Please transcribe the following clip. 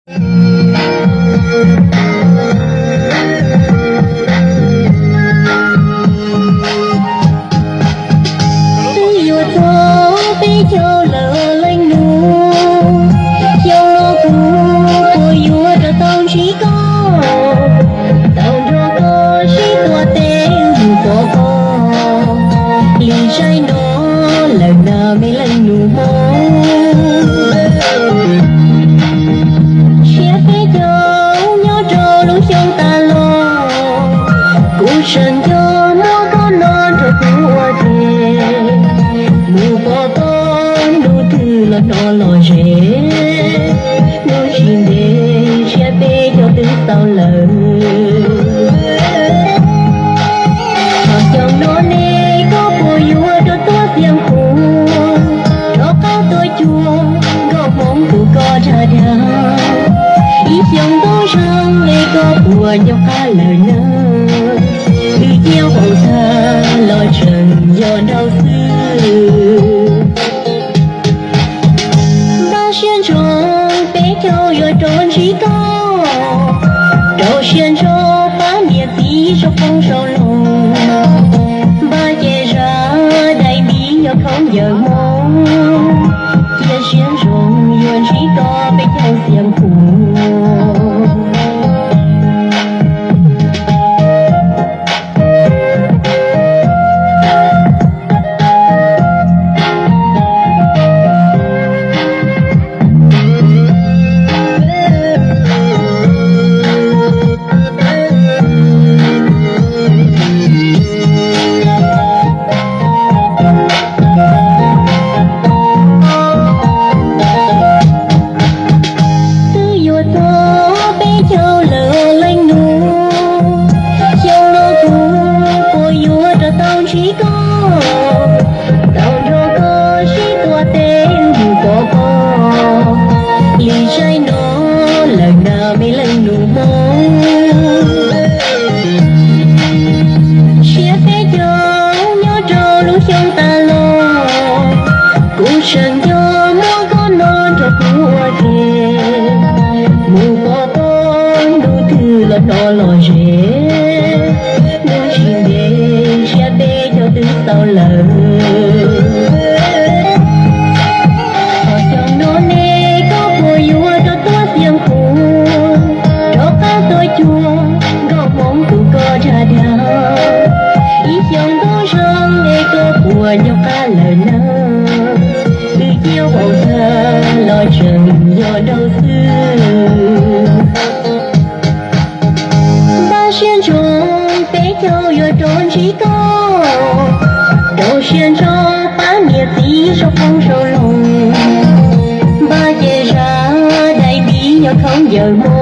Twb yuav txog peb caug lawm leej nus, xyoo no kuv puas yuav rov tau ntsib koj, tau nrog koj sib tua teb mus pov pob li zaum no lawm na me leej nus Hmoob. Siab peb caug nyob rau lub xyoo tas los, kuv tseem nco muaj koj no nrog kuv ua ke, mus pov pob hnub twg los hnov lom zem, hnub tsis ntev siab peb caug twb tau lawm. Thaum xyoo no ne koj puas yuav rov tuaj Xiav Khuv, rov qab tuaj cuag nkauj Hmoob tus koj dag dag, ib xyoos ntau zoo es koj puas nco qab lawm na, twb cia vauv tag los tseem yog nraug xwb. Npaj siab ntsoov peb caug yuav rov ntsib koj, rau siab ntso pab niam txiv sau qoob sau loo, npaj ces zaj dais npib yog khaub ncaws Hmoob, cia siab ntsoov yuav ntsib koj peb caug Xiav Khuv. Twb yuav txog peb caug lawm leej nus, xyoo no kuv puas yuav rov tau ntsib koj, tau nrog koj sib tua teb mus pov pob li zaum no lawm na me leej nus Hmoob. Siab peb caug nyob rau lub xyoo tas los, kuv tseem nco muaj koj no nrog kuv ua ke, mus pov pob hnub twg los hnov lom zem, hnub tsis ntev siab peb caug twb tau lawm. Thaum xyoo no ne koj puas yuav rov tuaj Xiav Khuv, rov qab tuaj cuag nkauj Hmoob tus koj dag dag, ib xyoos ntau zoo es koj puas nco qab lawm na, twb cia vauv tag los tseem yog nraug xwb. Npaj siab ntsoov peb caug yuav rov ntsib koj, rau siab ntso pab niam txiv sau qoob sau loo, npaj ces zaj dais npib yog khaub ncaws Hmoob,